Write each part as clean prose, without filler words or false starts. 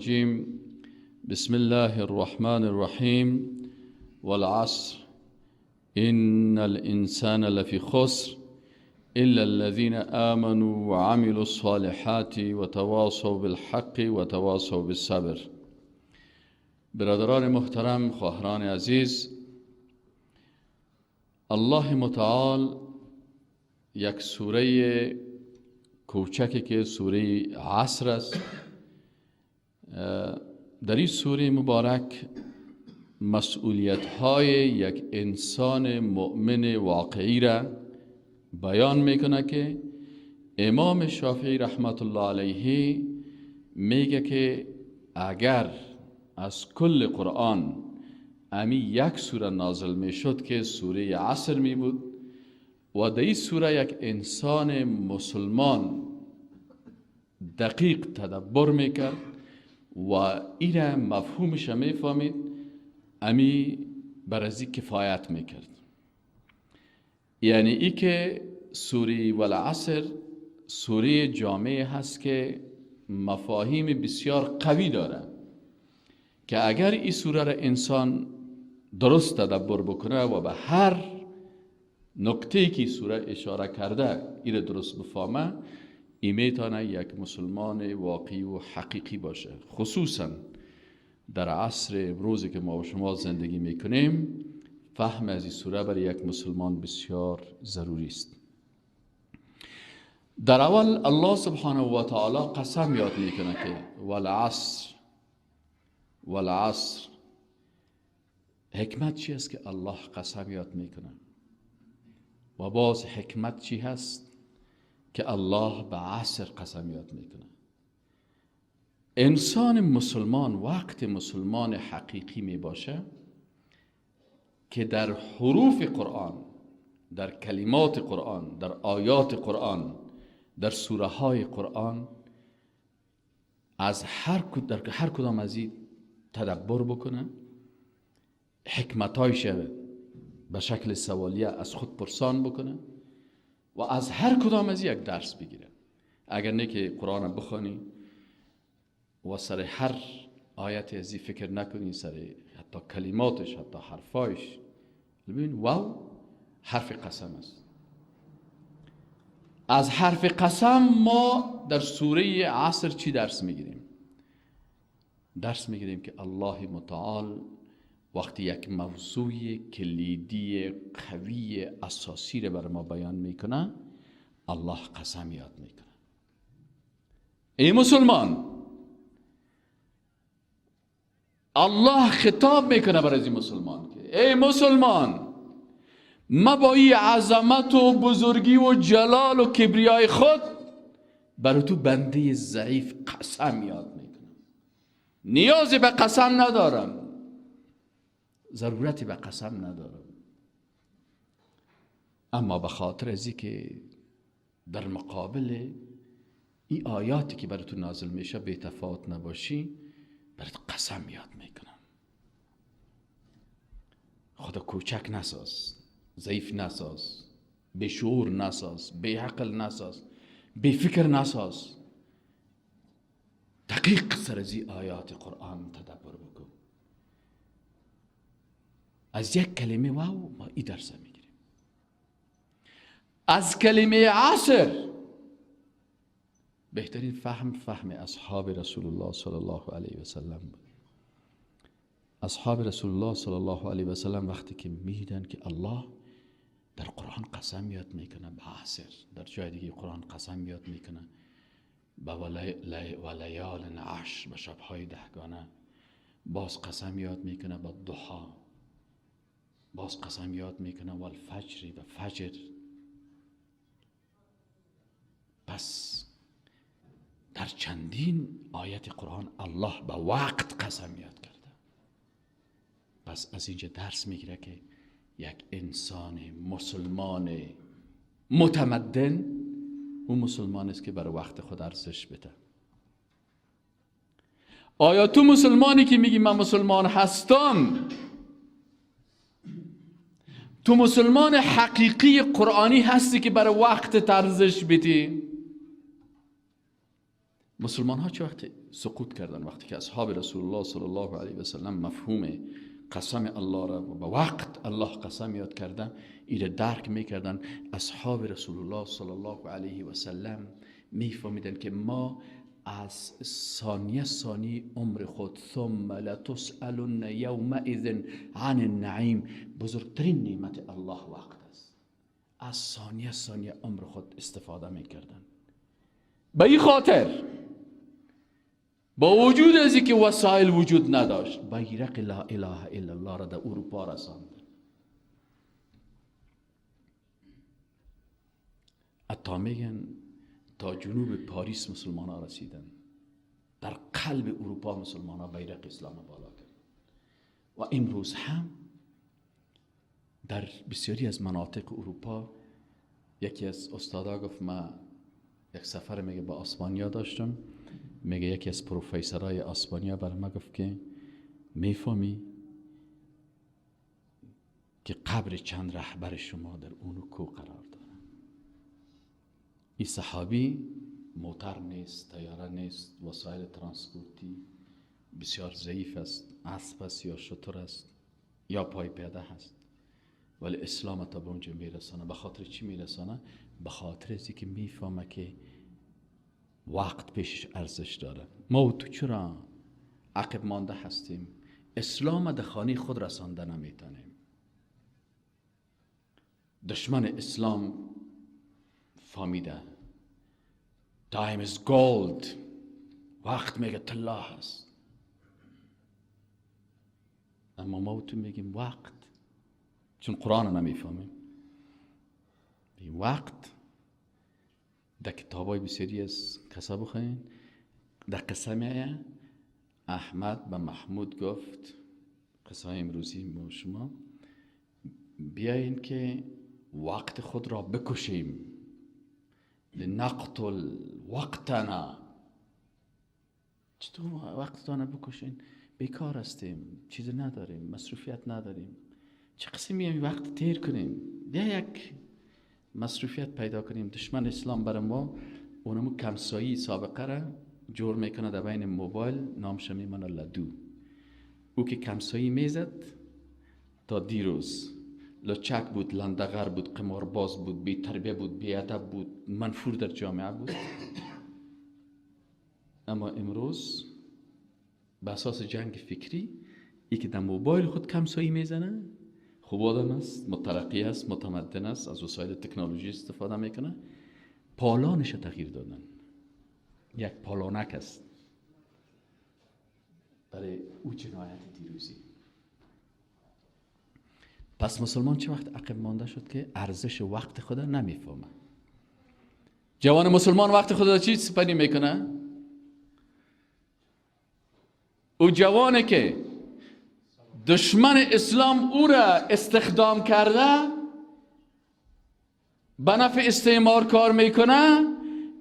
الرجیم. بسم الله الرحمن الرحیم. والعصر ان الانسان لفی خسر الا الذين آمنوا وعملوا الصالحات وتواصوا بالحق وتواصوا بالصبر. برادران محترم، خواهران عزیز، الله متعال یک سوره کوچکی که سوره عصر است، در این سوره مبارک مسئولیت های یک انسان مؤمن واقعی را بیان میکنه که امام شافعی رحمت الله علیه میگه که اگر از کل قرآن امی یک سوره نازل میشد که سوره عصر می بود و در این سوره یک انسان مسلمان دقیق تدبر میکرد و این مفهومش میفهمید، امی بر از این کفایت میکرد. یعنی ای که سوره والعصر سوره جامع هست که مفاهیم بسیار قوی داره که اگر این سوره را انسان درست تدبر بکنه و به هر نکته که سوره اشاره کرده این را درست بفهمه، ای میتونه یک مسلمان واقعی و حقیقی باشه. خصوصا در عصر امروزی که ما و شما زندگی میکنیم، فهم از این سوره برای یک مسلمان بسیار ضروری است. در اول الله سبحانه و تعالی قسم یاد میکنه که والعصر، والعصر. حکمت چی است که الله قسم یاد میکنه؟ و باز حکمت چی هست که الله به عصر قسم یاد میکنه؟ انسان مسلمان وقت مسلمان حقیقی می باشه که در حروف قرآن، در کلمات قرآن، در آیات قرآن، در سوره های قرآن از هر در هر کدام از این تدبر بکنه، حکمتایش به شکل سوالیه از خود پرسان بکنه و از هر کدام از یک درس بگیره. اگر نه که قرآن بخوانی و سر هر آیت از این فکر نکنی، سر حتی کلماتش، حتی حرفایش. ببین، واو حرف قسم است. از حرف قسم ما در سوره عصر چی درس میگیریم؟ درس میگیریم که الله متعال وقتی یک موضوع کلیدی قوی اساسی رو بر ما بیان میکنه، الله قسم یاد میکنه. ای مسلمان، الله خطاب میکنه برای این مسلمان که ای مسلمان، ما با این عظمت و بزرگی و جلال و کبریای خود برای تو بنده ضعیف قسم یاد میکنم. نیازی به قسم ندارم، ضرورتی به قسم ندارم، اما به خاطر از که در مقابل این آیاتی که برای تو نازل میشه بی تفاوت نباشی، برات قسم یاد میکنم. خدا کوچک نساز، ضعیف نساز، بی شعور نساز، بی عقل نساز، بی فکر نساز. دقیق سر از این آیات قرآن تدبر بکن. از یک کلمه واو ما این درس میگیریم. از کلمه عصر بهترین فهم، فهم اصحاب رسول الله صلی الله علیه و سلم بود. اصحاب رسول الله صلی الله علیه و سلم وقتی که میدیدن که الله در قرآن قسم یاد میکنه به عصر، در جای دیگه قرآن قسم یاد میکنه به ولیال عشر، به شبهای دهگانه، باز قسم یاد میکنه به ضحا، باز قسم یاد میکنه والفجر، به فجر. پس در چندین آیت قرآن الله به وقت قسم یاد کرده. پس از اینجا درس میگیره که یک انسان مسلمان متمدن او مسلمان است که برای وقت خود ارزش بده. آیا تو مسلمانی که میگی من مسلمان هستم، تو مسلمان حقیقی قرآنی هستی که برای وقت ارزش بدی؟ مسلمان ها چه وقت سقوط کردن، وقتی که اصحاب رسول الله صلی الله علیه و سلم مفهوم قسم الله را به وقت الله قسم یاد کردن، ایره درک میکردن، اصحاب رسول الله صلی الله علیه و سلم میفهمیدن که ما از ثانیه ثانیه عمر خود، ثم لتسألن یومئذ عن النعیم، بزرگترین نعمت الله وقت است، از ثانیه ثانیه عمر خود استفاده میکردن. به این خاطر با وجود از اینکه وسایل وجود نداشت، بیرق لا اله الا الله را در اروپا رساند. حتی میگن تا جنوب پاریس مسلمان ها رسیدن، در قلب اروپا مسلمان ها بیرق اسلام بالا کرد. و امروز هم در بسیاری از مناطق اروپا، یکی از استادا گفت من یک سفر میگه با اسپانیا داشتم، میگه یکی از پروفسورای اسپانیا بر ما گفت که میفهمی که قبر چند رهبر شما در اونو کو قرار داره. این صحابی موتر نیست، طیاره نیست، وسایل ترانسپورتی بسیار ضعیف است، اسب است یا شتر است یا پای پیاده هست، ولی اسلام تا به اونجا میرسانه. به خاطر چی میرسانه؟ به خاطر از اینکه میفهمه که وقت پیشش ارزش داره. ما و تو چرا عقب مانده هستیم؟ اسلام در خانه خود رسانده نمیتونیم. دشمن اسلام فهمیده time is gold، وقت میگه طلا هست، اما ما و تو میگیم وقت، چون قرآن نمیفهمیم. وقت در کتابای بسیاری از کسا بخواین، در قصه میایه احمد به محمود گفت، قصه امروزی ما شما، بیاین که وقت خود را بکشیم، لنقتل وقتنا. چطور وقتتان بکشین؟ بیکار هستیم، چیز نداریم، مصروفیت نداریم، چه قسمی وقت تیر کنیم؟ بیا یک مصروفیت پیدا کنیم. دشمن اسلام برای ما اونمو کمسایی سابقه را جور میکنه در بین موبایل، نامش میمانه لدو. او که کمسایی میزد تا دیروز لچک بود، لندغر بود، قمارباز بود، بی تربیه بود، بی ادب بود، منفور در جامعه بود. اما امروز به اساس جنگ فکری، ای که در موبایل خود کمسایی میزنه خوب آدم است، مترقی است، متمدن است، از وسایل تکنولوژی استفاده میکنه، پالانش تغییر دادن، یک پالانک است برای او جنایت دیروزی. پس مسلمان چه وقت عقب مانده شد که ارزش وقت خود نمیفهمه. جوان مسلمان وقت خود را چی سپری میکنه؟ او جوانه که دشمن اسلام او را استخدام کرده، به نفع استعمار کار میکنه،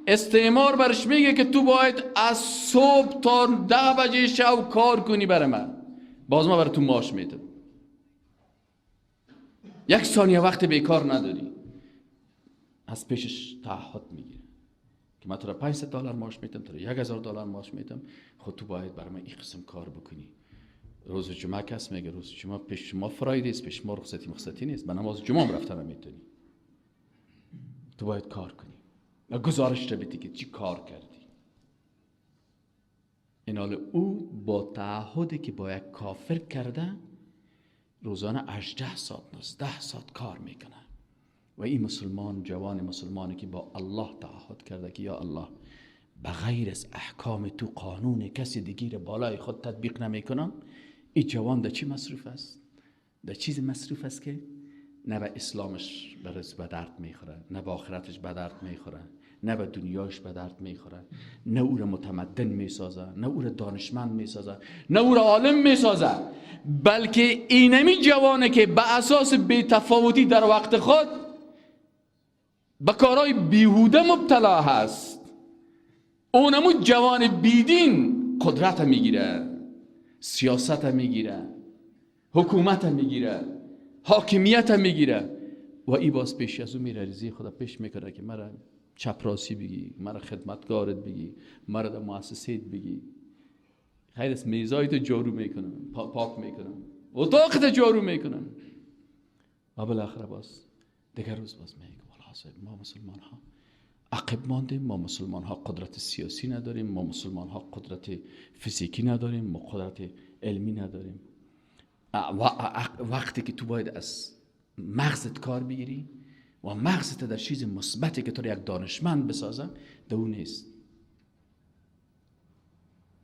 استعمار برش میگه که تو باید از صبح تا 10 بجه شب کار کنی برای من، باز ما برای تو معاش میدم، یک ثانیه وقت بیکار نداری. از پیشش تعهد میگیره که من تو را $500 معاش میدم، تو را $1000 معاش میدم، خود تو باید برای من این قسم کار بکنی. روز جمعه کس میگه روز جمعه پیش شما فرایدی است، پیش ما رخصتی مخصتی نیست، به نماز جمعه هم رفتن نمیتونی، تو باید کار کنی و گزارش رو بدی که چی کار کردی. این حال او با تعهدی که با یک کافر کرده روزانه 18 ساعت 19 ساعت کار میکنه. و این مسلمان، جوان مسلمانی که با الله تعهد کرده که یا الله بغیر از احکام تو قانون کسی دیگه بالای خود تطبیق نمیکنم، این جوان در چی مصروف است؟ در چیز مصروف است که نه به اسلامش به درد میخوره، نه به آخرتش به درد میخوره، نه به دنیاش به درد میخوره، نه او را متمدن میسازه، نه او را دانشمند میسازه، نه او را عالم میسازه، بلکه اینمی جوانه که به اساس بی‌تفاوتی در وقت خود به کارهای بیهوده مبتلا هست، اونمو جوان بیدین قدرت میگیره، سیاست میگیره، حکومت میگیره، حاکمیت میگیره و ای باز پیش از او میره ریزی خدا پیش میکنه که مرا چپراسی بگی، مرا خدمتکارت بگی، مرا در مؤسسه‌ت بگی. خیر است، میزای تو جارو میکنم، پاک میکنم، اتاقت جارو میکنم. و بالاخره باز دیگر روز باز میگه والله صاحب ما مسلمان ها عقب ماندیم، ما مسلمان ها قدرت سیاسی نداریم، ما مسلمان ها قدرت فیزیکی نداریم، ما قدرت علمی نداریم. وقتی که تو باید از مغزت کار بگیری و مغزت در چیز مثبتی که تو رو یک دانشمند بسازه در اون نیست.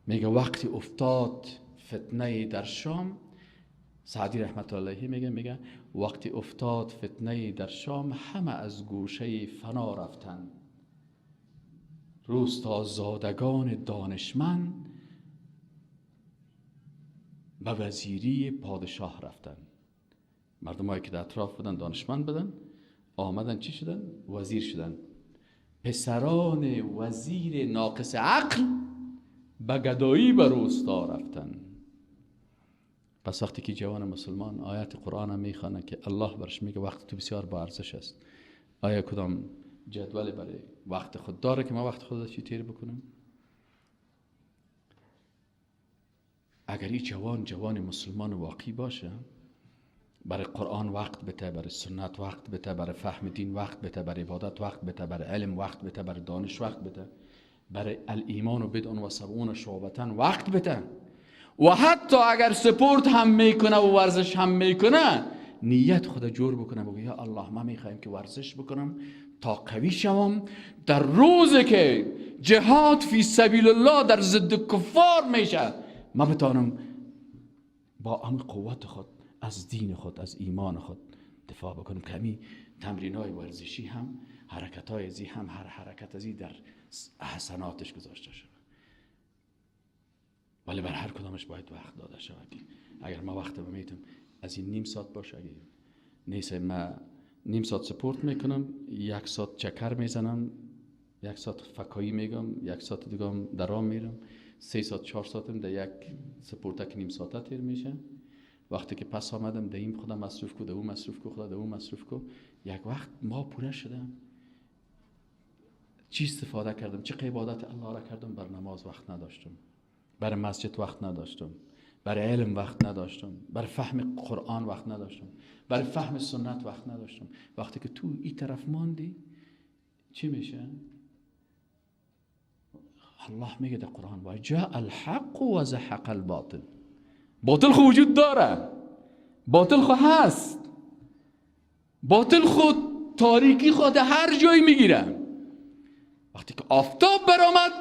میگه وقتی افتاد فتنه در شام، سعدی رحمت الله علیه میگه وقتی افتاد فتنه در شام، همه از گوشه فنا رفتن، روستازادگان دانشمند به وزیری پادشاه رفتن. مردمایی که در اطراف بودن دانشمند بودن، آمدن چی شدن؟ وزیر شدن. پسران وزیر ناقص عقل به گدایی به روستا رفتن. پس وقتی که جوان مسلمان آیات قرآن هم میخوانه که الله برش میگه وقت تو بسیار با ارزش است، آیا کدام جدول برای وقت خود داره که من وقت خود چی تیر بکنم؟ اگر این جوان مسلمان واقعی باشه، برای قرآن وقت بده، برای سنت وقت بده، برای فهم دین وقت بده، برای عبادت وقت بده، برای علم وقت بده، برای دانش وقت بده، برای الایمان و بدعن و سبعون شعبتن وقت بده، و حتی اگر سپورت هم میکنه و ورزش هم میکنه، نیت خود جور بکنه، بگه یا الله من میخوایم که ورزش بکنم تا قوی شوم، در روزی که جهاد فی سبیل الله در ضد کفار میشه، من بتانم با هم قوت خود از دین خود، از ایمان خود دفاع بکنم. که همین تمرین های ورزشی هم، حرکت های ازی هم، هر حرکت ازی در حسناتش گذاشته شده، ولی بر هر کدامش باید وقت داده شود. اگر ما وقت بمیتم از این نیم ساعت باشه، اگر نیست ما نیم ساعت سپورت میکنم، یک ساعت چکر میزنم، یک ساعت فکایی میگم، یک ساعت دیگه هم درام میرم، 3 ساعت 4 ساعتم در یک سپورت که نیم ساعته تیر میشه. وقتی که پس آمدم در این خودم مصروف کو، در اون مصروف کو، خدا در اون مصروف کو، یک وقت ما پوره شدم. چی استفاده کردم؟ چه عبادت الله را کردم؟ بر نماز وقت نداشتم، بر مسجد وقت نداشتم، بر علم وقت نداشتم، بر فهم قرآن وقت نداشتم، بر فهم سنت وقت نداشتم. وقتی که تو این طرف ماندی چی میشه؟ الله میگه در قرآن و جاء الحق و زحق الباطل. باطل خو وجود داره، باطل خو هست، باطل خود تاریکی خود هر جایی میگیره. وقتی که آفتاب برآمد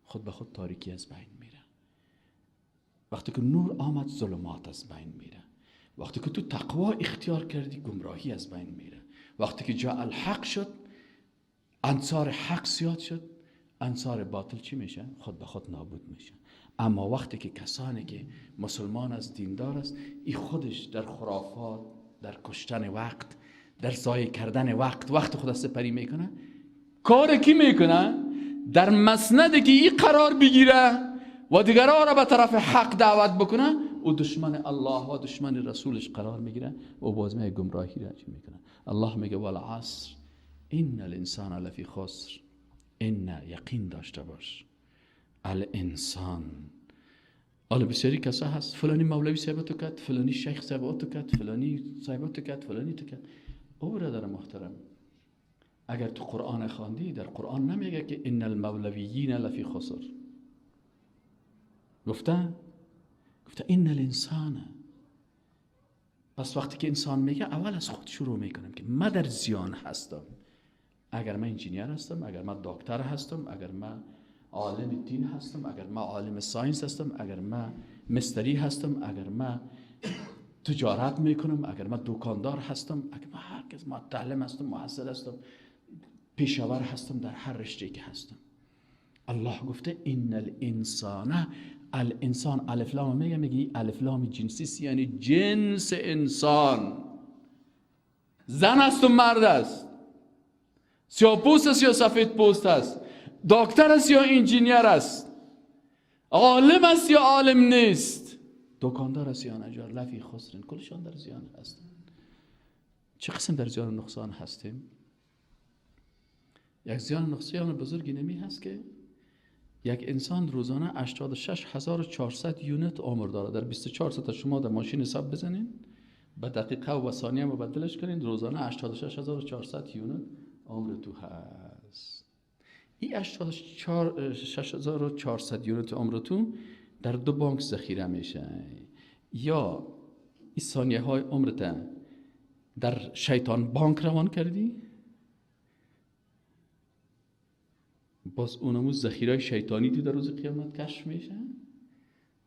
خود به خود تاریکی از بین میره، وقتی که نور آمد ظلمات از بین میره، وقتی که تو تقوا اختیار کردی گمراهی از بین میره، وقتی که جاء الحق شد انصار حق زیاد شد، انصار باطل چی میشه؟ خود به خود نابود میشه. اما وقتی که کسانی که مسلمان است، دیندار است، این خودش در خرافات، در کشتن وقت، در ضایع کردن وقت، وقت خود سپری میکنه. کار کی میکنه؟ در مسند که این قرار بگیره و دیگران را به طرف حق دعوت بکنه، او دشمن الله و دشمن رسولش قرار میگیره و بازمه گمراهی را چی میکنه. الله میگه والعصر ان الانسان لفی خسر. ان یقین داشته باش، الانسان. حالا بسیاری کسا هست فلانی مولوی صاحب تو کرد، فلانی شیخ صاحب تو کرد، فلانی صاحب تو کرد، فلانی تو کرد. او برادر محترم، اگر تو قرآن خواندی، در قرآن نمیگه که ان المولویین لفی خسر. گفته ان الانسان. پس وقتی که انسان میگه، اول از خود شروع میکنم که من در زیان هستم. اگر من انجینیر هستم، اگر من دکتر هستم، اگر من عالم دین هستم، اگر من عالم science هستم، اگر من مستری هستم، اگر من تجارت میکنم، اگر من دکاندار هستم، اگر من هر کس، معلم هستم، محصل هستم، پیشاور هستم، در هر رشته که هستم، الله گفته ان الانسان. الانسان الف لام میگه، میگه الف لام جنسی، یعنی جنس انسان، زن است و مرد است، سیاه پوست است یا سفید پوست است، دکتر است یا انجینیر است، عالم است یا عالم نیست، دکاندار است یا نجار، لفی خسرین، کلشان در زیان هستند. چه قسم در زیان و نقصان هستیم؟ یک زیان و نقصان بزرگی نمی هست که یک انسان روزانه 86400 unit عمر داره. در 24 ساعت شما در ماشین حساب بزنین، به دقیقه و ثانیه مبدلش کنین، روزانه 86400 unit عمر تو هست. این 86400 unit عمر تو در دو بانک ذخیره میشه. یا این ثانیه های عمرت در شیطان بانک روان کردی، باز اونمو ذخیره شیطانی تو در روز قیامت کشف میشه،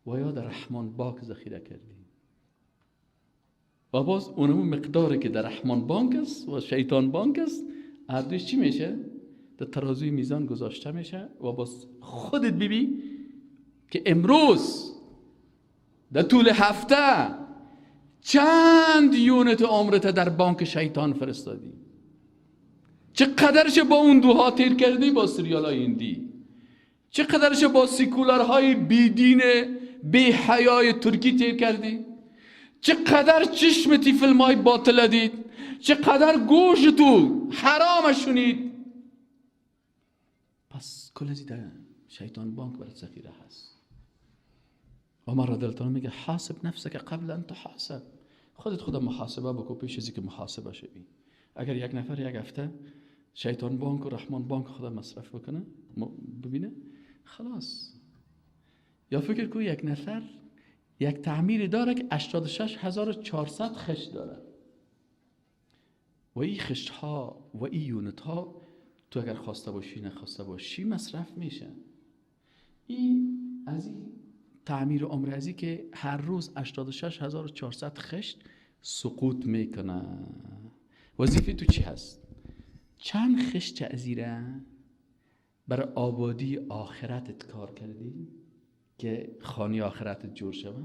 و یا در رحمان بانک ذخیره کردی و باز اونمو مقداری که در رحمان بانک است و شیطان بانک است، هر دوش چی میشه؟ در ترازوی میزان گذاشته میشه و باز خودت ببین که امروز در طول هفته چند یونت عمرت در بانک شیطان فرستادی، چقدرش با اون دوها تیر کردی با سریال های هندی، چقدرش با سیکولارهای بیدین بی حیای ترکی تیر کردی، چقدر چشمتی فیلم های باطل دید، چقدر گوش تو حرام شنید. پس کل از در شیطان بانک برات ذخیره هست. عمر رضی الله عنه میگه حاسب نفسك قبل ان تحاسب، خودت خود محاسبه بکن پیش از اینکه محاسبه شوی. اگر یک نفر یک هفته شیطان بانک و رحمان بانک خدا مصرف بکنه ببینه خلاص. یا فکر کو یک نفر یک تعمیر داره که 86400 خشت داره و این خشت ها و این یونت ها تو اگر خواسته باشی نخواسته باشی مصرف میشه. این از این تعمیر عمر ازی که هر روز 86400 خشت سقوط میکنه. وظیفه تو چی هست؟ چند خشت ازیره برای آبادی آخرتت کار کردی که خانه آخرتت جور شوه،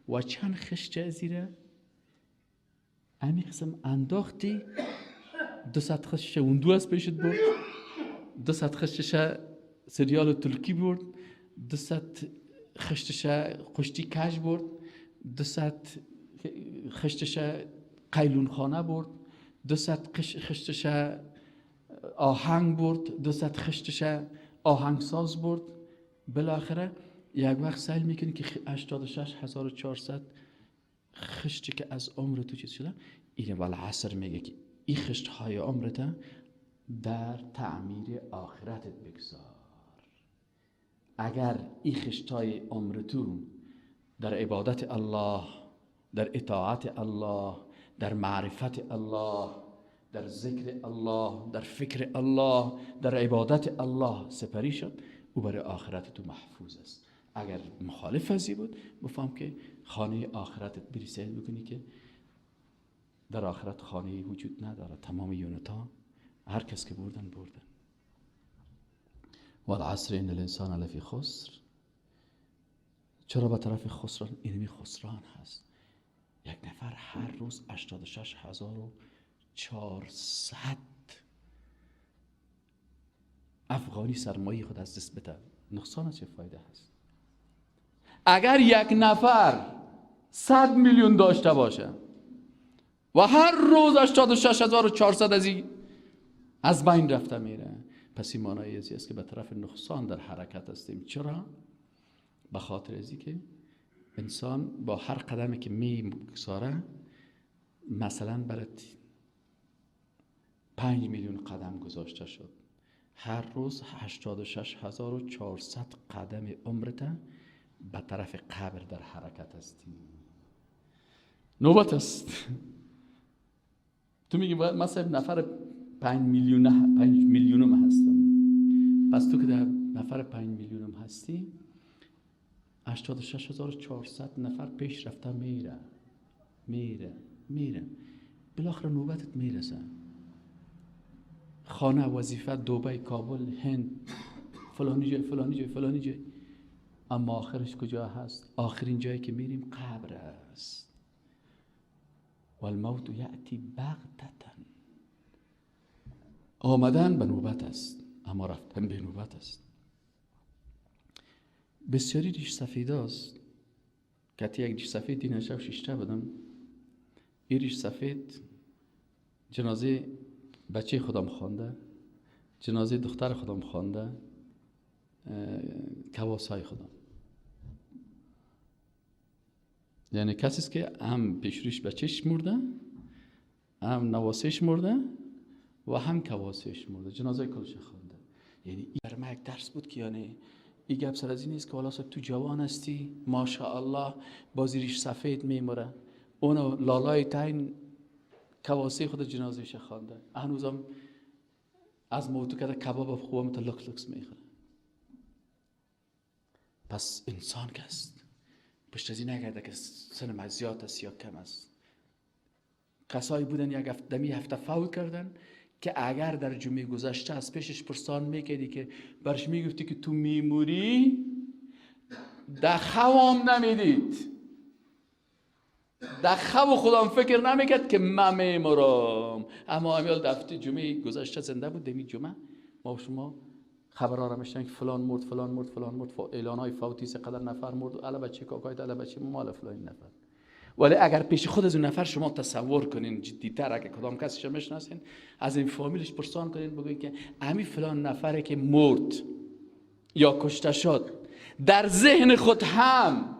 و چند خشت ازیره امی قسم انداختی، 200 خشت اون دو از پیشت برد، 200 خشتش سریال ترکی برد، 200 خشتش قشتی کج برد، 200 خشتش قیلون خانه برد، 200 خشتش آهنگ برد، 200 خشتش آهنگساز برد. بالاخره یک وقت سیل میکنی که 86400 خشتی که از عمر تو چیز شده، اینه والعصر میگه که این خشت های عمرت در تعمیر آخرتت بگذار. اگر این خشت های عمر تو در عبادت الله، در اطاعت الله، در معرفت الله، در ذکر الله، در فکر الله، در عبادت الله سپری شد، او برای آخرت تو محفوظ است. اگر مخالف ازی بود، بفهم که خانه آخرتت بری سیل بکنی که در آخرت خانه وجود نداره. تمام یونت ها هر کس که بردن بردن. والعصر ان الانسان لفی خسر. چرا به طرف خسران؟ اینمی خسران هست. یک نفر هر روز 86400 افغانی سرمایه خود از دست بده، نقصان چه فایده هست؟ اگر یک نفر 100 میلیون داشته باشه و هر روز 86400 از این از بین رفته میره، پس این معنای ازی است که به طرف نقصان در حرکت هستیم. چرا؟ به خاطر ازی که انسان با هر قدمی که میگذاره، مثلا برات 5 میلیون قدم گذاشته شد، هر روز 86400 قدم عمرت به طرف قبر در حرکت هستی. نوبت است. تو میگی باید مثلا نفر 5 میلیونم هستم. پس تو که در نفر 5 میلیونم هستی، 86400 نفر پیش رفته میره میره میره، بالاخره نوبتت میرسه. خانه، وظیفه، دبی، کابل، هند، فلانی جای فلانی جای فلانی جای، اما آخرش کجا هست؟ آخرین جایی که میریم قبر است. والموت یأتی بغتة. آمدن به نوبت است، اما رفتن به نوبت است. بسیاری ریش سفید است. که یک ریش سفید دین شب شیشته بدم، این ریش سفید جنازه بچه خودم خوانده، جنازه دختر خودم خوانده، کواسای خودم. یعنی کسی است که هم پیشروش بچهش مرده، هم نواسش مرده و هم کواسش مرده، جنازه کلش خوانده. یعنی این برای من یک درس بود که یعنی این گپ سر از این نیست که والا صاحب تو جوان هستی ماشاءالله بازیریش سفید میموره، اونو لالای تاین کواسه خود جنازهش خوانده، هنوزم از موتو کرده کباب خوبم تا لکس لکس میخوره. پس انسان که است پشت از این نگرده که سن زیاد است یا کم است. کسایی بودن یک دمی هفته فوت کردن که اگر در جمعه گذشته از پیشش پرسان میکردی که برش میگفتی که تو میموری، در خوام نمیدید، در خو خودم فکر نمیکرد که من میمورم. اما امیال دفته جمعه گذشته زنده بود، دمی جمعه ما و شما خبرها را میشنویم که فلان مرد، فلان مرد، فلان مرد، اعلانای فوتی سه قدر نفر مرد، علا بچه کاکای، علا بچه مال فلان نفر. ولی اگر پیش خود از اون نفر شما تصور کنین جدی‌تر، اگر کدام کسی شما میشناسین از این فامیلش پرسان کنین، بگوین که امی فلان نفره که مرد یا کشته شد، در ذهن خود هم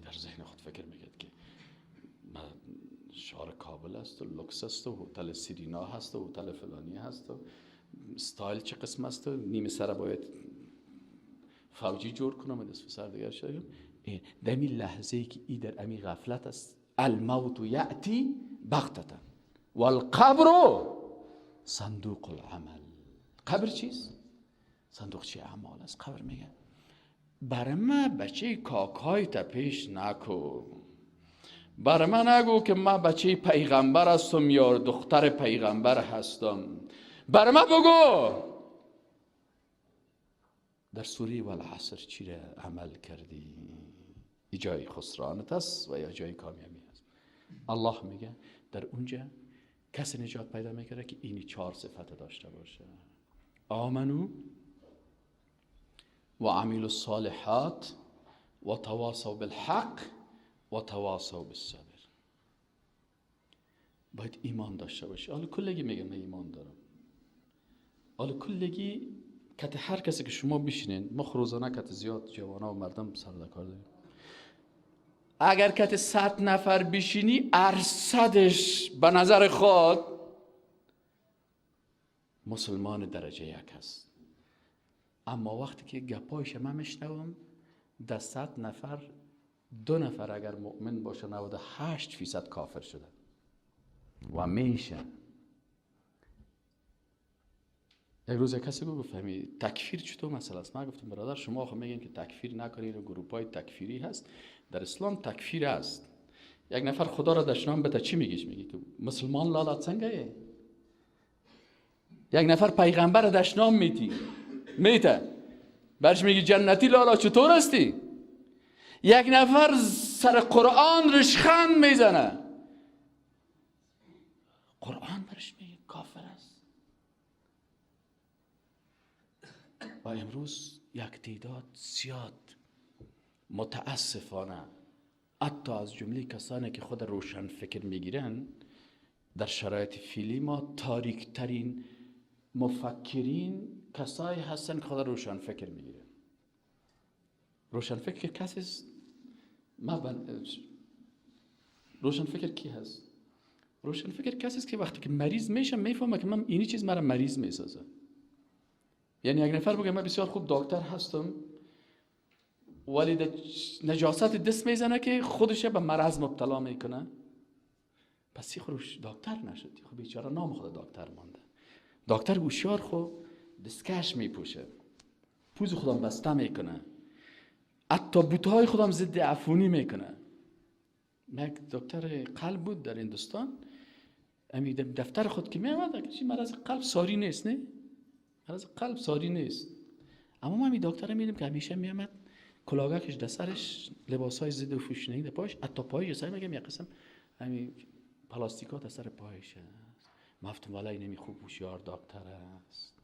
در ذهن خود فکر میکرد که من شهر کابل است و لوکس است و هتل سیرینا هست و هتل فلانی هست و ستایل چه قسم است و نیمه سر باید فوجی جور کنم و دست سر دیگر شدیم. دمی لحظه ای که ای در امی غفلت است، الموت یأتی بغتة والقبر صندوق العمل. قبر چیست؟ صندوق چی اعمال است. قبر میگه برای من بچه کاکای تا پیش نکو، برای من نگو که من بچه پیغمبر هستم یا دختر پیغمبر هستم، برای من بگو در سوره والعصر چی را عمل کردی؟ جای خسرانت است و یا جای کامیابی است. الله میگه در اونجا کسی نجات پیدا میکنه که اینی 4 صفت داشته باشه: آمنو و عملوا الصالحات و تواصوا بالحق و تواصوا بالصبر. باید ایمان داشته باشی. حالا کلگی میگه من ایمان دارم. حالا کلگی کت هر کسی که شما بشینین، ما روزانه کت زیاد جوانا و مردم سر در کار داریم، اگر کت 100 نفر بشینی ارصدش به نظر خود مسلمان درجه 1 هست. اما وقتی که گپایش من میشنوم در 100 نفر 2 نفر اگر مؤمن باشه 98% کافر شده و میشه. یک روز کسی گفت همین تکفیر چطور مسئله است؟ من گفتم برادر شما خب میگین که تکفیر نکنید و گروپای تکفیری هست. در اسلام تکفیر است. یک نفر خدا را دشنام بده چی میگیش؟ میگی که مسلمان لالا څنګه؟ یک نفر پیغمبر دشنام میتی میته برش میگی جنتی لالا چطور هستی؟ یک نفر سر قرآن رشخند میزنه، قرآن برش میگه کافر است. و امروز یک تعداد زیاد متاسفانه حتی از جمله کسانی که خود روشن فکر میگیرن، در شرایط فعلی ما تاریکترین مفکرین کسایی هستن که خود روشن فکر میگیرن. روشن فکر کسی است؟ روشن فکر کی هست؟ روشن فکر کسی است که وقتی که مریض میشه میفهمه که من اینی چیز مرا مریض میسازه. یعنی یک نفر بگه من بسیار خوب دکتر هستم ولی نجاست دست میزنه که خودش به مرض مبتلا میکنه، پس خودش دکتر نشد، خب بیچاره نام خود دکتر مانده. دکتر هوشیار خو دستکش میپوشه، پوز خودم بسته میکنه، حتی بوتهای خودم ضد عفونی میکنه. یک دکتر قلب بود در هندوستان، امی دفتر خود که میامد چی مرض قلب ساری نیست، نه مرض قلب ساری نیست، اما ما می دکتر میدیم که همیشه میامد کلاهکش در سرش، لباسهای ضد عفونی در پاش، حتی پایش سر میگم یک قسم همین پلاستیکا در سر پایش است. مفتم والله نمی خوب هوشیار دکتر است.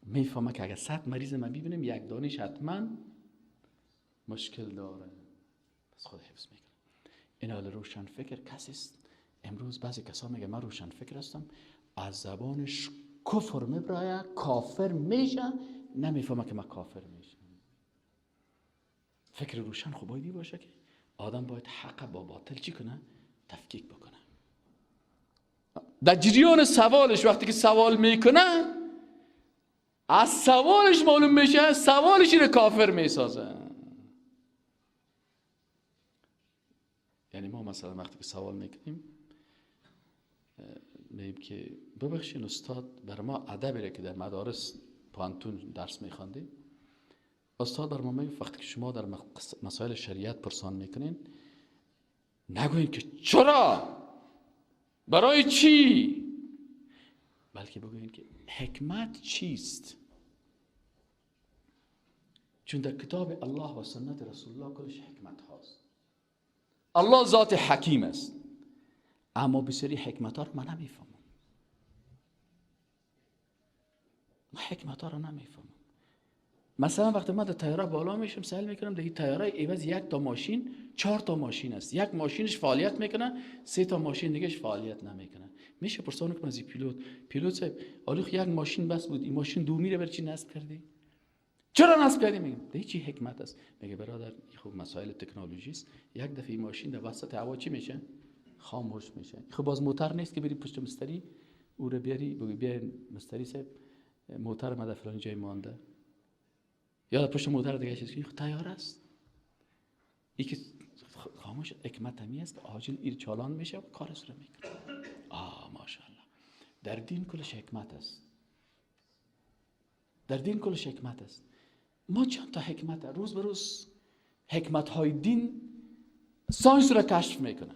میفهمه که اگر 100 مریض من ببینم یک دانش حتما مشکل داره، پس خود حفظ میکنه. این حال روشن فکر کسی است. امروز بعضی کسا میگه من روشن فکر هستم، از زبانش کفر میبرایه، کافر میشه، نمیفهمه که من کافر میشم. فکر روشن خب باید باشه که آدم باید حق با باطل چی کنه؟ تفکیک بکنه. در جریان سوالش وقتی که سوال میکنه، از سوالش معلوم میشه سوالش رو کافر میسازه. یعنی ما مثلا وقتی که سوال میکنیم میگیم که ببخشین استاد، بر ما ادبی را که در مدارس پانتون درس میخواندیم، استاد بر ما میگفت وقتی که شما در مسائل شریعت پرسان میکنین نگوین که چرا، برای چی، بلکه بگوین که حکمت چیست. چون در کتاب الله و سنت رسول الله کلش حکمت هاست. الله ذات حکیم است، اما بسیاری حکمت ها رو من نمیفهمم. من حکمت ها رو نمیفهمم. مثلا وقتی من در طیاره بالا میشم سوال میکنم در این طیاره عوض یک تا ماشین 4 تا ماشین است، یک ماشینش فعالیت میکنه، 3 تا ماشین دیگهش فعالیت نمیکنه. میشه پرسان کنم از پیلوت صاحب آلوخ یک ماشین بس بود، این ماشین دومی رو برای چی نصب کردی؟ چرا نصب کردی؟ میگم ده چی حکمت است. میگه برادر خب مسائل تکنولوژی است، یک دفعه این ماشین در وسط هوا چی میشه؟ خاموش میشه. خب باز موتر نیست که بری پشت مستری او رو بیاری بگی بیا مستری صاحب موتر ما در فلان جای مانده، یا پشت موتر دیگه چیز. خب تیار است. این که خاموش حکمت همی است که عاجل ایر چالان میشه و کارش رو میکنه. ماشاءالله در دین کلش حکمت است. در دین کلش حکمت است. ما چند تا حکمت روز به روز حکمت های دین science رو کشف میکنه.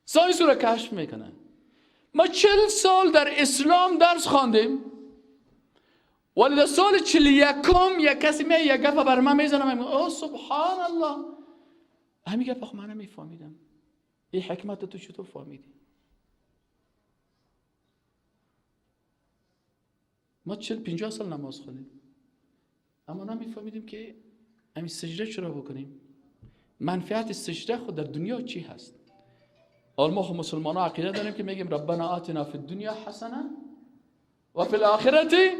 science رو کشف میکنه. ما 40 سال در اسلام درس خواندیم، ولی در سال 41 یک کسی میاد یک گپ بر من میزنه، میگه او سبحان الله، همین گپ خو من نمیفهمیدم، این حکمت تو چطور فهمیدی؟ ما 40-50 سال نماز خوندیم اما نمیفهمیدیم که همین سجده چرا بکنیم، منفعت سجده خود در دنیا چی هست. حال ما خو مسلمان ها عقیده داریم که میگیم ربنا آتنا فی الدنیا حسنه و فی الاخرة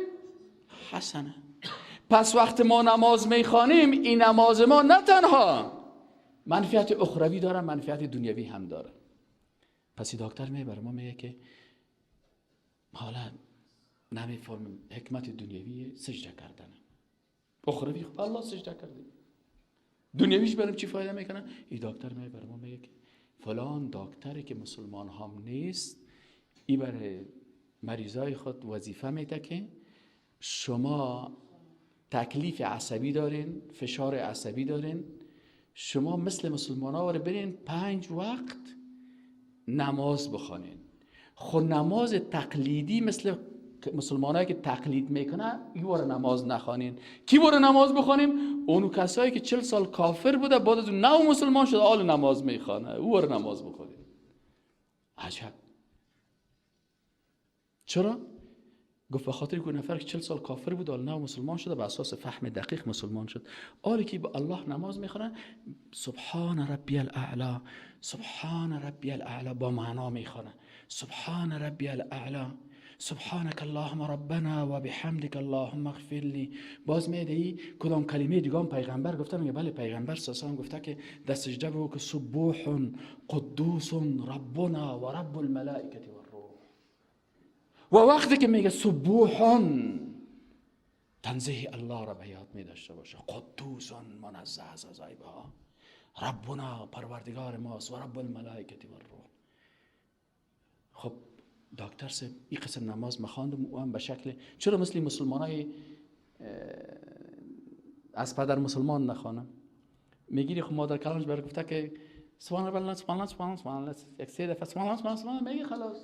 حسنه. پس وقت ما نماز میخوانیم این نماز ما نه تنها منفعت اخروی داره، منفعت دنیوی هم داره. پس این دکتر میبره ما میگه که حالا نمیفهمیم حکمت دنیوی سجده کردن، اخروی خب الله سجده کرده، دنیویش برام چی فایده میکنه؟ این دکتر میبره ما میگه که فلان دکتری که مسلمان هم نیست، ای برای مریضای خود وظیفه میده که شما تکلیف عصبی دارین، فشار عصبی دارین، شما مثل مسلمان ها برین 5 وقت نماز بخوانین. خب نماز تقلیدی مثل مسلمان هایی که تقلید میکنن ای بار نماز نخوانین. کی بار نماز بخوانیم؟ اونو کسایی که 40 سال کافر بوده بعد از اون نو مسلمان شده آل نماز میخوانه، او بار نماز بخوانیم. عجب. چرا؟ گفت به خاطر که نفر که 40 سال کافر بود آل نو مسلمان شده، به اساس فهم دقیق مسلمان شد. آلی که به الله نماز میخوانه سبحان ربی الاعلی، سبحان ربی الاعلی با معنا میخوانه، سبحان ربی الاعلی، سبحانك اللهم ربنا و بحمدك اللهم اغفر لی. باز میدهی کدام کلمه دیگه هم پیغمبر گفته؟ میگه بله پیغمبر صلی الله گفته که در سجده بگو که سبوح قدوس ربنا و رب الملائکه و الروح. و وقتی که میگه سبوح تنزیه الله را به یاد می داشته باشه، قدوس منزه از عیبها، ربنا پروردگار ماست و رب الملائکه و الروح. خب دکتر صاحب این قسم نماز مخواندم و هم به شکل چرا مثل مسلمان های از پدر مسلمان نخوانم؟ میگیری خب مادر کلانش برای گفته که سبحان الله سبحان الله سبحان الله سبحان الله یک 3 دفعه سبحان الله سبحان الله، میگه خلاص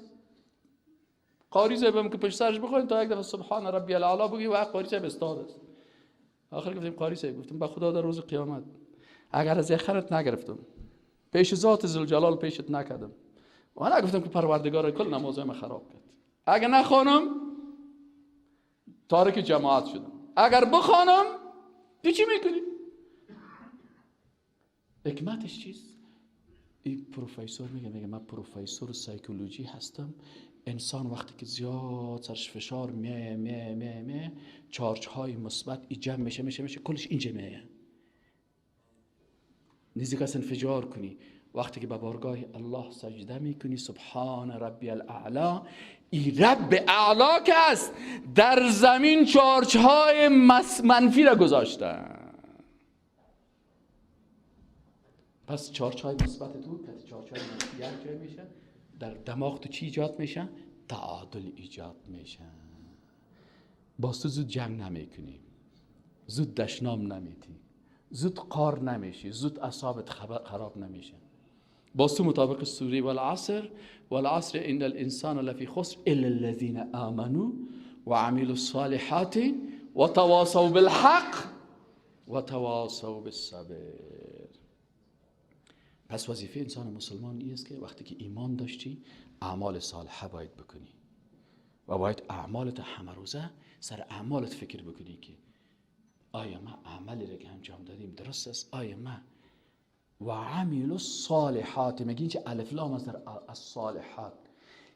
قاری صاحب که پشت سرش بخونیم تا یک دفعه سبحان ربی الاعلی بگی و قاری صاحب استاد است. آخر گفتیم قاری صاحب، گفتم به خدا در روز قیامت اگر از یخرت نگرفتم پیش ذات ذوالجلال پیشت نکردم و انا گفتم که پروردگار کل نمازم خراب کرد، اگر نخوانم تارک جماعت شدم، اگر بخوانم تو چی میکنی؟ حکمتش چیست؟ این پروفسور میگه من پروفسور سایکولوژی هستم، انسان وقتی که زیاد سرش فشار میه میه میه میه، چارج های مثبت ای جمع میشه میشه میشه، کلش اینجا میه، نزدیک است انفجار کنی. وقتی که به بارگاه الله سجده میکنی، سبحان ربی الاعلا، ای رب اعلا که است در زمین چارج های منفی را گذاشته. پس چارج های مثبت تو که چارج های منفی یک جای میشه، در دماغ تو چی ایجاد میشه؟ تعادل ایجاد میشه. باز تو زود جنگ نمیکنی، زود دشنام نمیتی، زود قار نمیشی، زود اعصابت خراب نمیشه. باز تو مطابق سوره والعصر، والعصر ان الانسان لفی خسر الا الذین آمنوا وعملوا الصالحات وتواصوا بالحق وتواصوا بالصبر. پس وظیفه انسان مسلمان این است که وقتی که ایمان داشتی اعمال صالحه باید بکنی و باید اعمالت همه روزه سر اعمالت فکر بکنی که آیا ما عملی را که انجام دادیم درست است؟ آیا ما و عملوا الصالحات، میگین چه الف لام است در الصالحات،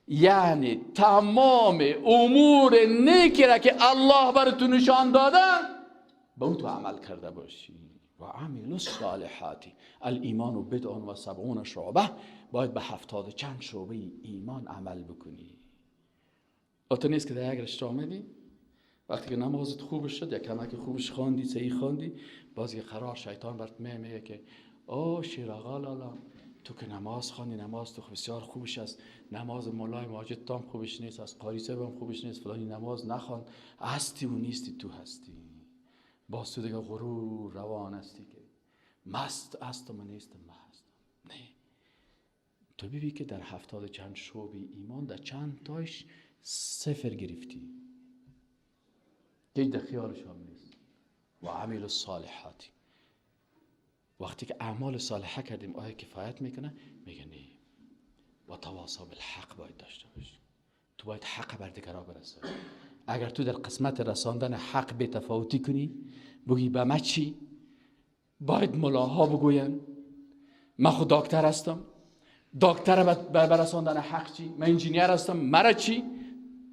یعنی تمام امور نیکی را که الله بر تو نشان داده به اون تو عمل کرده باشی. و عملوا الصالحات، الایمان بضع و سبعون شعبه، باید به 70 چند شعبه ایمان عمل بکنی. تو نیست که در یک رشته آمدی، وقتی که نمازت خوب شد یا کمک خوبش خواندی، صحیح خواندی، باز یه قرار شیطان برات میگه که او شیراغا لالا تو که نماز خواندی، نماز تو بسیار خوبش است، نماز مولای ماجد تام خوبش نیست، از قاری صاحب هم خوبش نیست، فلانی نماز نخواند، هستی و نیستی تو هستی. باز تو دیگه غرور روان هستی که مست هستم و نیستم، من هستم. نه، تو ببین که در 70 چند شعبه ایمان در چند تاش صفر گرفتی، هیچ در خیالش هم نیست. و عمل الصالحات، وقتی که اعمال صالحه کردیم آیا کفایت میکنه؟ میگه نه. و تواصا بالحق باید داشته باشی، تو باید حق بر دیگران برسانی. اگر تو در قسمت رساندن حق بی تفاوتی کنی، بگی به ما چی؟ باید ملاها بگوین من خود دکتر هستم، دکتر برساندن حق چی؟ من انجینیر هستم، مرا چی؟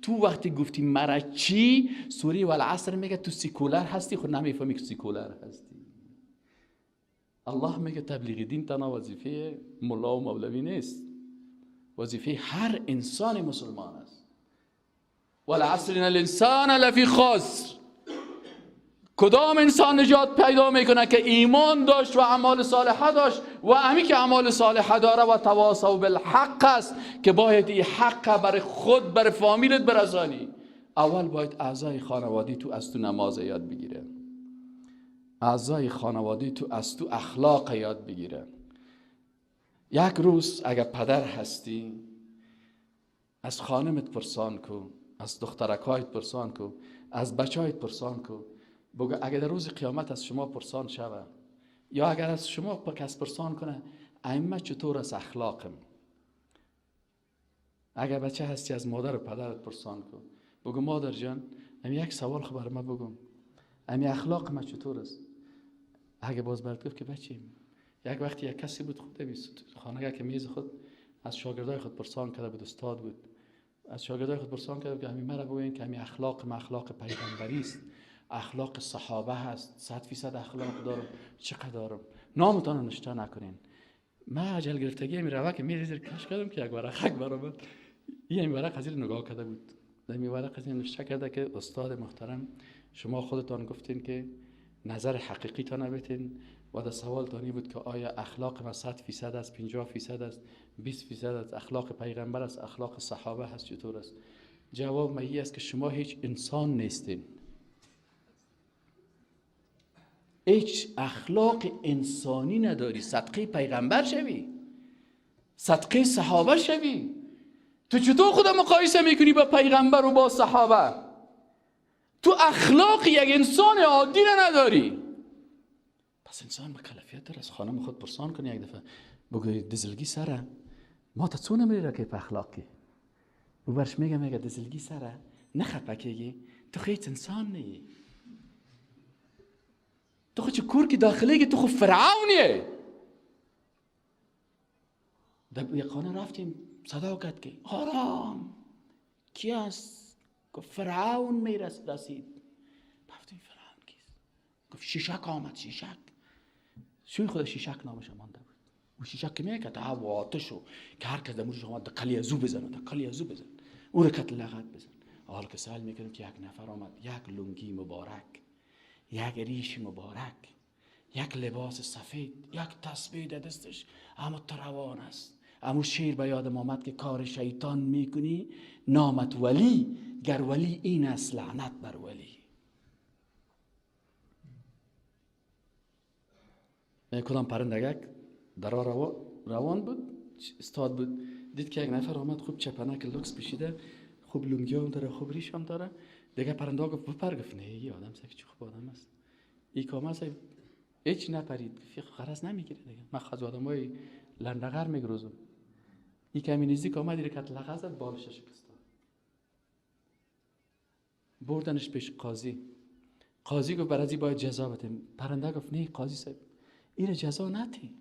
تو وقتی گفتی مرا چی، سوره والعصر میگه تو سیکولر هستی، خود نمیفهمی که سیکولر هستی. الله میگه تبلیغ دین تنها وظیفه ملا و مولوی نیست، وظیفه هر انسان مسلمان است. والعصر ان الانسان لفی خسر. کدام انسان نجات پیدا میکنه که ایمان داشت و اعمال صالحه داشت و همی که اعمال صالحه داره و تواصوا بالحق است که باید این حق برای خود، برای فامیلت برسانی. اول باید اعضای خانواده تو از تو نماز یاد بگیره، اعضای خانواده تو از تو اخلاق یاد بگیره. یک روز اگر پدر هستی از خانمت پرسان کو، از دخترکایت پرسان کو، از بچهایت پرسان کو، بگو اگر در روز قیامت از شما پرسان شوه یا اگر از شما کس پرسان کنه ائمه چطور از اخلاقم، اگر بچه هستی از مادر و پدرت پرسان کو، بگو مادر جان امی یک سوال خو بر ما بگم، امی اخلاق ما چطور است؟ اگه باز برات گفت که بچه، یک وقتی یک کسی بود خود خانه که میز خود از شاگردای خود پرسان کرده بود، استاد بود، از شاگردای خود پرسان کرده بود که همین مرا بگوین که همین اخلاق ما اخلاق پیغمبری است، اخلاق صحابه هست، 100% اخلاق دارم، چقدر دارم، نامتان نشته نکنین. من عجل گرفتگی می روه که می زیر کش کردم که یک ورقه برآمد، این ورق از نگاه کرده بود، در این ورق از نوشته کرده که استاد محترم شما خودتان گفتین که نظر حقیقی تا نبتین و در سوال تانی بود که آیا اخلاق ما 100% است، 50% است، 20% است، اخلاق پیغمبر است، اخلاق صحابه هست، چطور است؟ جواب ما است که شما هیچ انسان نیستین، هیچ اخلاق انسانی نداری، صدقه پیغمبر شوی، صدقه صحابه شوی. تو چطور خدا مقایسه میکنی با پیغمبر و با صحابه؟ تو اخلاق یک انسان عادی نداری. پس انسان مکلفیت داره از خانم خود پرسان کنه، یک دفعه بگوی دزلگی سره ما تا چون نمیری را که په اخلاقی و برش میگه، میگه دزلگی سره نه خپکیگی، تو خیلی انسان نیی، تو خود چه کور که داخلی که تو خود فرعونیه. در یک خانه رفتیم صدا کرد که آرام، کی است؟ گفت فرعون میرسید. گفتیم فرعون کیست؟ گفت شیشک آمد، شیشک. شوی خدا شیشک نامش مانده بود. و شیشک که میگه تا آتشو که هر کس دموش آمد قلی ازو بزنه، قلی ازو بزن، او رو کت لغت بزن. حالا که سوال میکنم که یک نفر آمد، یک لنگی مبارک، یک ریش مبارک، یک لباس سفید، یک تسبیح در دستش، اما تروان است. اما شعر به یادم آمد که کار شیطان میکنی نامت ولی، گر ولی این است لعنت بر ولی. کدام پرندگک در روان بود، استاد بود، دید که یک نفر آمد، خوب چپنک لوکس پوشیده، خوب لنگی هم داره، خوب ریش هم داره. دیگه پرنده گفت بپر. گفت نه ای آدم سگ چه خوب آدم است. ای که آمد هیچ نپرید، گفت غرض نمیگیره دیگه، من خود آدمای لندغر میگروزم. ای کمی نزدیک آمد، رکت لغه زد، بالش شکست. بردنش پیش قاضی. قاضی گفت برای باید جزا بدیم. پرنده گفت نه قاضی صاحب، این جزا نتی.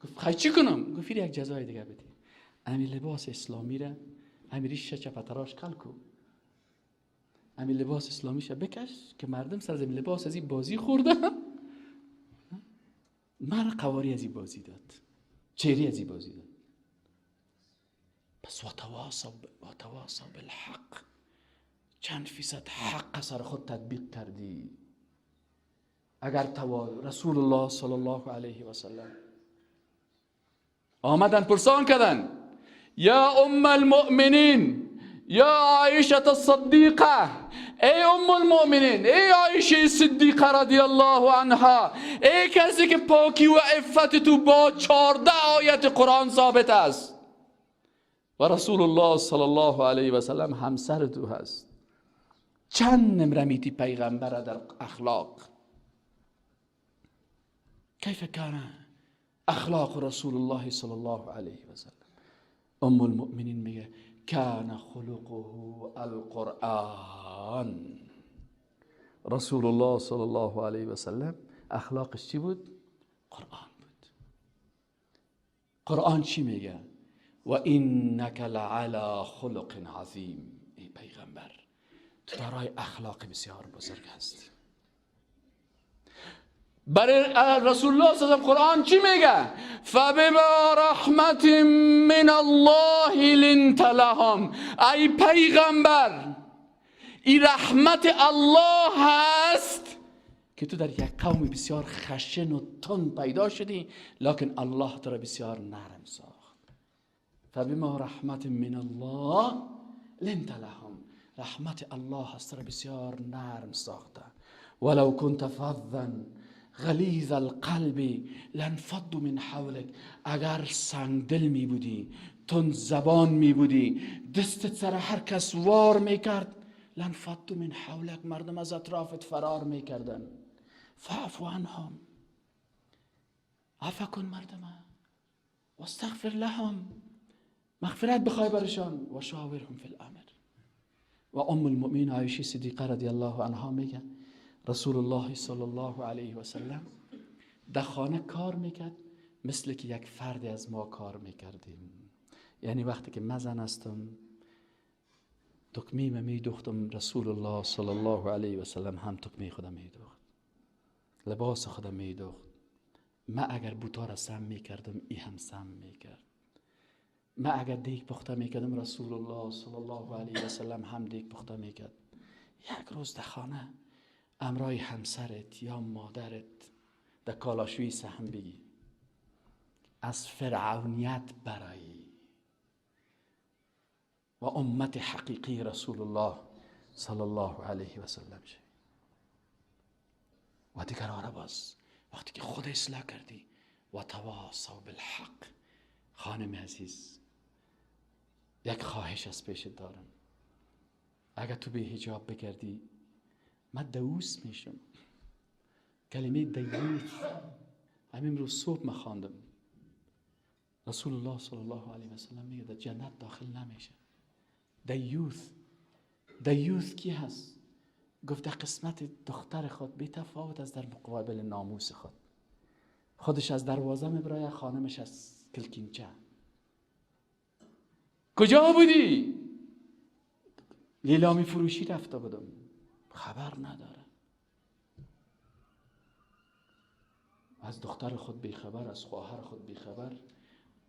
گفت خی چی کنم؟ گفت یک جزای دیگه بدی. امی لباس اسلامی را، امی ریش چپتراش کل کو، امی لباس اسلامی را بکش که مردم سر از لباس از این بازی خورده. مرا قواری از این بازی داد، چهری از این بازی داد. پس وتواصوا بالحق. چند فیصد حق سر خود تطبیق کردی؟ اگر رسول الله صلی الله علیه و سلم آمدن پرسان کردن، یا ام المؤمنین، یا عایشه الصدیقه، ای ام المؤمنین، ای عایشه صدیقه رضی الله عنها، ای کسی که پاکی و عفت تو با 14 آیت قرآن ثابت است و رسول الله صلی الله علیه و سلم همسر تو هست، چند نمره میتی پیغمبر در اخلاق؟ کیف کان اخلاق رسول الله صلی الله علیه و سلم؟ ام المؤمنین میگه کان خلقه القرآن. رسول الله صلی الله علیه و سلم اخلاقش چی بود؟ قرآن بود. قرآن چی میگه؟ و انک لعلی خلق عظیم. ای پیغمبر، تو دارای اخلاق بسیار بزرگ هستی. برای رسول الله صلی الله علیه و سلم قرآن چی میگه؟ فبما رحمت من الله لنت لهم. ای پیغمبر، ای رحمت الله هست که تو در یک قوم بسیار خشن و تند پیدا شدی، لکن الله تو را بسیار نرم ساخت. فبما رحمت من الله لنت لهم. رحمت الله هست را بسیار نرم ساخته. ولو كنت فظا غلیظ القلب لانفضوا من حولک. اگر سنگدل می بودی، تند زبان می بودی، دستت سر هر کس وار می کرد، لانفضوا من حولک، مردم از اطرافت فرار می کردن. فاعف عنهم، عفو کن مردم، واستغفر لهم، مغفرت بخوای برشان، و شاورهم فی الامر. و ام المؤمنین عایشه صدیقه رضی الله عنها میگه رسول الله صلی الله علیه و سلم در خانه کار میکرد مثل که یک فرد از ما کار میکردیم. یعنی وقتی که من زن هستم تکمه میدوختم، رسول الله صلی الله علیه و سلم هم تکمه خودم میدوخت، لباس خودم میدوخت. من اگر بوتا را سم میکردم، ای هم سم میکرد. من اگر دیگ پخته میکردم، رسول الله صلی الله علیه و سلم هم دیگ پخته میکرد. یک روز در خانه امرای همسرت یا مادرت در کالاشوی سهم بگی، از فرعونیت برایی و امت حقیقی رسول الله صلی الله علیه و سلم شوی. و دیگر آره باز وقتی که خود اصلاح کردی، و تواصوا بالحق. خانم عزیز، یک خواهش از پیشت دارم، اگر تو به حجاب بگردی من دوست میشم. کلمه دیوث همین روز صبح من خواندم. رسول الله صلی الله علیه و سلم میگه در جنت داخل نمیشه. دیوث، دیوث کی هست؟ گفت در قسمت دختر خود بی تفاوت از در مقابل ناموس خود، خودش از دروازه میبرایه، خانمش از کلکینچه. کجا بودی؟ لیلامی فروشی رفته بودم، خبر نداره. از دختر خود بیخبر، از خواهر خود بیخبر،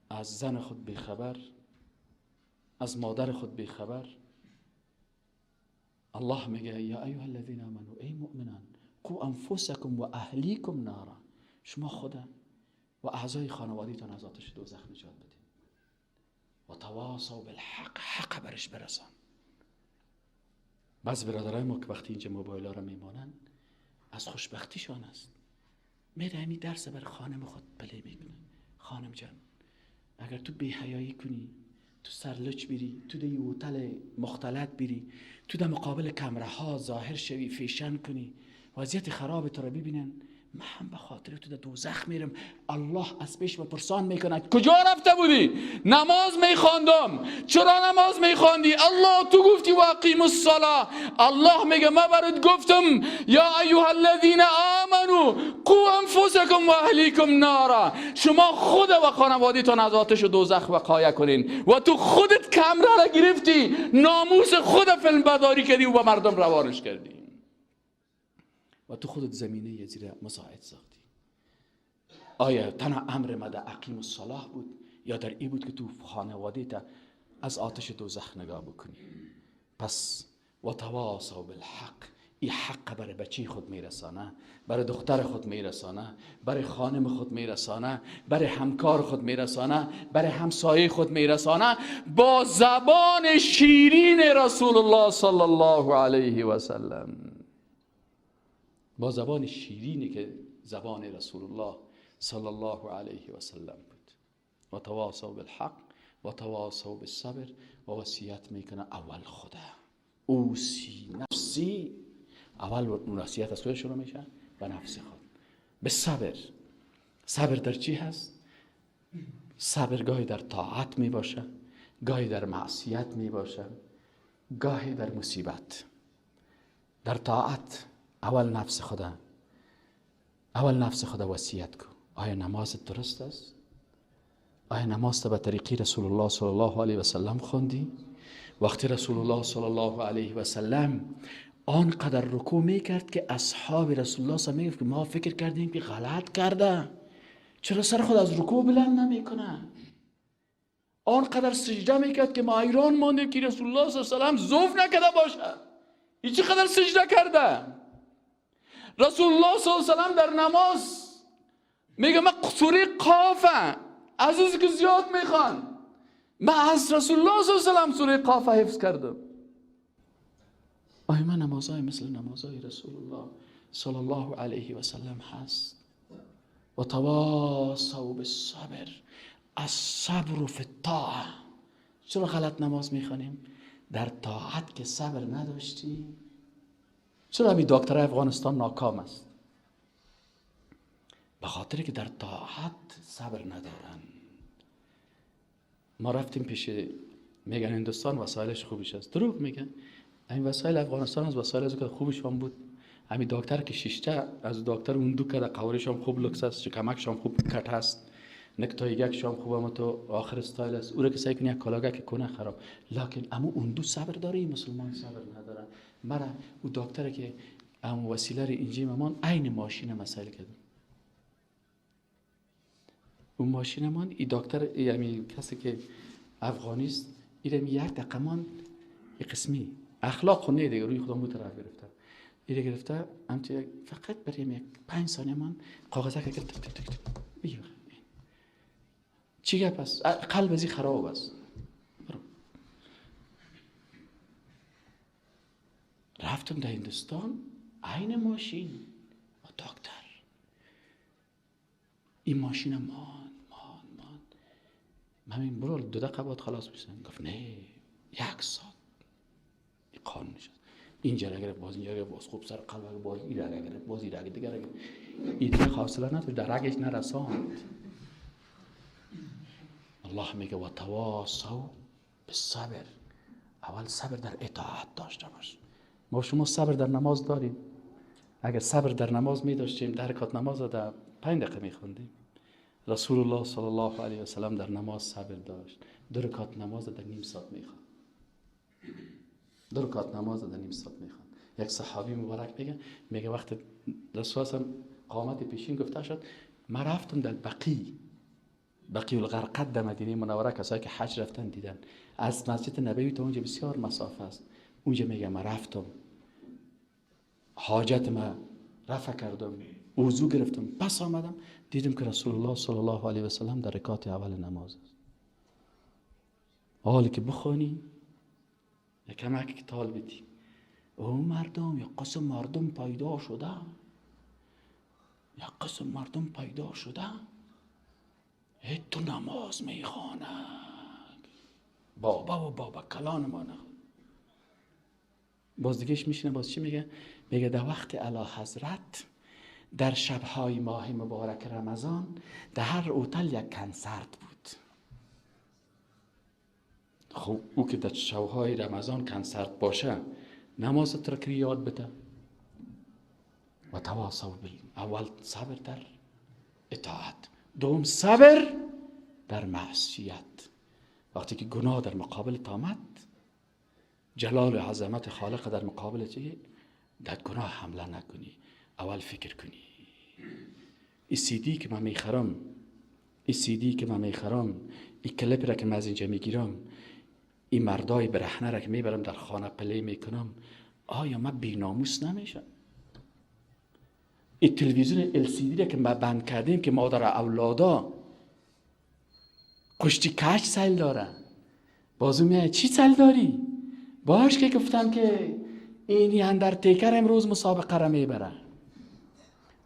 از زن خود بیخبر، از مادر خود بیخبر. الله میگه یا ایها الذین آمنوا، ای مؤمنان، قو انفسکم و اهلیکم نارا، شما خود و اعضای خانوادیتان از آتش دوزخ نجات بدید. و تواصوا بالحق، حق برش برسان. بعض برادرای ما که وقتی اینجا موبایل ها را میمانند از خوشبختیشان است، میره همین درس بر خانم خود پلی میکنه. خانم جان، اگر تو بی‌حیایی کنی، تو سرلچ بری، تو در هتل مختلط بری، تو در مقابل کمره ها ظاهر شوی، فیشن کنی، وضعیت خراب تو را ببینن، من هم به خاطر تو در دوزخ میرم. الله از پیش پرسان میکند کجا رفته بودی؟ نماز میخواندم. چرا نماز میخواندی؟ الله تو گفتی و اقیم الصلاه. الله میگه من برات گفتم یا ایها الذین آمنوا قو انفسکم و اهلیکم نارا، شما خود و خانواده‌تان از آتش دوزخ وقایه کنین. و تو خودت کمره را گرفتی، ناموس خود فیلم برداری کردی و به مردم روانش کردی و تو خودت زمینه یه زیر مساعد ساختی. آیا تنها امر ما در اقیم الصلاه بود یا در ای بود که تو خانواده تا از آتش دوزخ نگاه بکنی؟ پس و تواصوا بالحق، این حق برای بچه خود میرسانه، برای دختر خود میرسانه، برای خانم خود میرسانه، برای همکار خود میرسانه، برای همسایه خود میرسانه، با زبان شیرین رسول الله صلی الله علیه و سلم، با زبان شیرینی که زبان رسول الله صلی الله علیه و سلم بود. و تواصوا بالحق و تواصوا بالصبر. و وصیت میکنه اول خدا، اوصی نفسی، اول وصیت از خود شروع میشه و نفس خود به صبر. صبر در چی هست؟ صبر گاهی در طاعت میباشه، گاهی در معصیت میباشه، گاهی در مصیبت. در طاعت اول نفس خدا، اول نفس خدا وصیت کن. آیا نمازت درست است؟ آیا نماز به طریقی رسول الله صلی الله علیه و سلم خواندی؟ وقتی رسول الله صلی الله علیه و سلم آنقدر رکوع میکرد که اصحاب رسول الله صلی الله علیه و سلم که ما فکر کردیم که غلط کرده، چرا سر خود از رکوع بلند نمیکنه؟ آنقدر سجده میکرد که ما حیران ماندیم که رسول الله صلی الله علیه و سلم ضعف نکرده باشه، این چقدر سجده کرده. رسول الله صلی الله علیه و سلم در نماز میگه من سوره قافه عزیز که زیاد میخوان، من از رسول الله صلی الله علیه و سلم سوره قافه حفظ کردم. آیا من نمازهای مثل نمازهای رسول الله صلی الله علیه و سلم هست؟ و تواصوا بالصبر، الصبر فی الطاعه. چرا غلط نماز میخوانیم؟ در طاعت که صبر نداشتی. چرا همین دکترای افغانستان ناکام است؟ به خاطر که در طاعت صبر ندارن. ما رفتیم پیش، میگن هندوستان وسایلش خوبش است، دروغ میگن. این وسایل افغانستان از وسایل از که خوبش هم بود. همین دکتر که شیشته از دکتر اون دو کرده، قوارش هم خوب لکس است، کمکش هم خوب کت هست، نکتای یکش هم خوب هم تو آخر استایل است. او را که سعی کنی یک کلاگه که کنه خراب، لکن اما اون دو صبر داره، مسلمان صبر نداره. مرا او دکتر که ام وسیله رو اینجی ممان عین ماشین مسائل کردم. اون ماشین مان ای دکتر، یعنی کسی که افغانی است، ایرم یک دقیقه مان قسمی اخلاق خونه دیگه روی خودم طرف گرفته، ایره گرفته هم فقط بریم یک 5 ثانیه مان کاغذ که تک تک تک بگیر. چی گپ است؟ قلب ازی خراب است. رفتم در هندوستان عین ماشین و دکتر این ماشین مان مان مان من این برو 2 دقیقه بعد خلاص میشن. گفت نه 1 ساعت این قانون شد. اینجا را گرفت، باز اینجا گرفت، باز خوب سر قلب، باز این را گرفت، باز این را دیگر گرفت. این دیگه حوصله نداشت، در رگش نرساند. الله میگه و تواصوا بالصبر. اول صبر در اطاعت داشته باش. ما شما صبر در نماز داریم. اگر صبر در نماز می داشتیم، در رکعت نماز را در 5 دقیقه می خوندیم. رسول الله صلی الله علیه و سلم در نماز صبر داشت، 2 رکعت نماز را در نیم ساعت می خواند. 2 رکعت نماز در نیم ساعت میخوان. یک صحابی مبارک میگه وقت رسول الله قامت پیشین گفته شد، من رفتم در بقیع الغرقد در مدینه منوره، کسایی که حج رفتن دیدن، از مسجد نبوی تا اونجا بسیار مسافه است. اونجا میگه من رفتم حاجت ما رفع کردم، وضو گرفتم، پس آمدم دیدم که رسول الله صلی الله علیه و سلم در رکعت اول نماز است. حالی که بخوانی یکمک تال بدی، او مردم یک قسم مردم پیدا شده، یک قسم مردم پیدا شده، تو نماز میخواند، بابا و بابا کلان ما نخوان. باز دیگهش میشینه، باز چی میگه؟ میگه در وقت اعلی حضرت در شبهای ماه مبارک رمضان در هر هتل یک کنسرت بود. خب او که در شبهای رمضان کنسرت باشه نماز ترکی یاد بده. و تواصوا بال، اول صبر در اطاعت، دوم صبر در معصیت. وقتی که گناه در مقابل آمد، جلال و عظمت خالق در مقابل چی؟ در گناه حمله نکنی، اول فکر کنی. این سیدی که من میخرم، این سیدی که من میخرم، این کلیپ را که من از اینجا میگیرم، این مردای برهنه را که میبرم در خانه play میکنم، آیا من بیناموس نمیشم؟ این تلویزیون LCD را که ما بند کردیم که مادر اولادا کشتی کش سیل داره، بازو میای چی سیل داری؟ باش که گفتم که این اندرتیکر امروز مسابقه را میبره.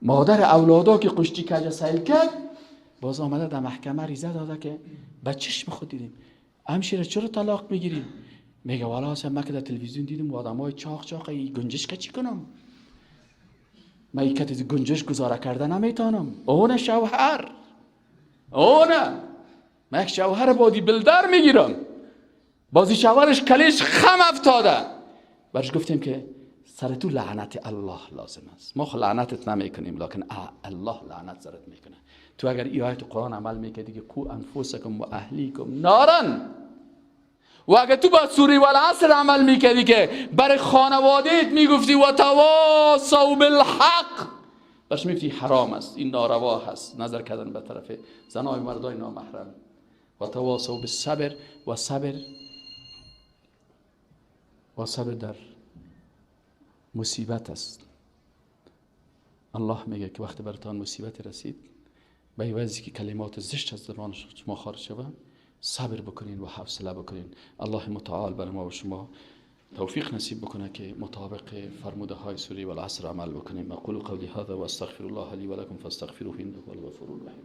مادر اولادا که کشتی کج سیل کرد، باز آمده در محکمه ریزه داده که به چشم خود دیدیم. همشیره چرا طلاق میگیری؟ میگه والا اصلا من که در تلویزیون دیدم آدمای چاق چاق ای گنجشک چی کنم؟ من این کتی گنجش گزاره کرده نمیتونم. اون شوهر، اونه من یک شوهر بادی بلدر میگیرم، بازی شوهرش کلیش خم افتاده. برش گفتیم که سر تو لعنت الله لازم است. ما خو لعنتت نمیکنیم، لکن الله لعنت سرت میکنه. تو اگر ای آیت قرآن عمل میکردی که قو انفسکم و اهلیکم نارن، و اگر تو با سوره والعصر عمل میکردی که برای خانوادهت میگفتی و تواصوا بالحق، برش میگفتی حرام است، این ناروا هست نظر کردن به طرف زنای مردای نامحرم. و تواصوا بالصبر، و صبر و صبر در مصیبت است. الله میگه که وقتی براتان مصیبت رسید، به عوضی که کلمات زشت از زبان شما خارج شود، صبر بکنین و حوصله بکنین. الله متعال بر ما و شما توفیق نصیب بکنه که مطابق فرموده های سوره والعصر عمل بکنیم. اقول قولی هذا و استغفر الله لی و لکم فاستغفروه انه هو الغفور الرحیم.